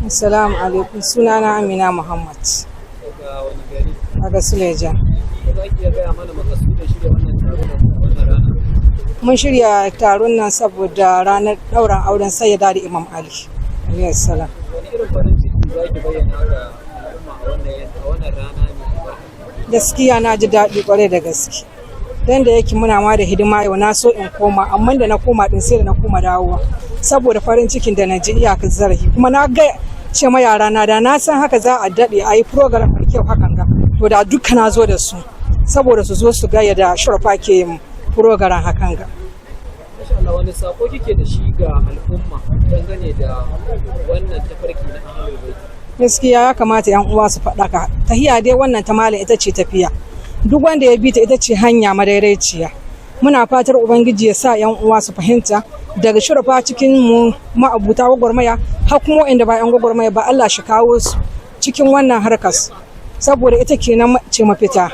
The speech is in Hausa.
Assalamu alaikum, sunana Amina Muhammad. Daga wani gari? Daga Suleja. Ko za ki iya gaya mana makasudin shirya wannan taro da wannan rana? Mun shirya taron nan saboda ranar ɗaurin auren Sayyida da Imam Ali alayhi salam. Wani irin farin ciki za ki bayyana ga al'umma a wannan rana mai albarka? Gaskiya na ji daɗi kwarai da gaske. Dan da yake muna ma da hidima yau, na so in koma, amma da na koma din sai da na koma dawowa saboda farin cikin da na ji iyakar zarafi. Kuma na ga ce ma yara na, da na san haka za a daɗe a yi program mai kyau hakan ga, to da duka na zo da su saboda su zo su ga yadda shurafa ke yin program hakan ga. Masha Allah, wani sako kike da shi ga al'umma dangane da wannan tafarki na Ahlul Bait? Gaskiya ya kamata yan uwa su faɗaka. Tahiya dai wannan ta malam ita ce tafiya, duk wanda ya bi ta ita ce hanya madaidaiciya. Muna fatar Ubangiji ya sa yan uwa su fahimta, daga shurafa cikin mu ma'abuta gwagwarmaya har kuma inda ba yan gwagwarmaya ba, Allah shi kawo su cikin wannan harkas, saboda ita kenan ce mafita.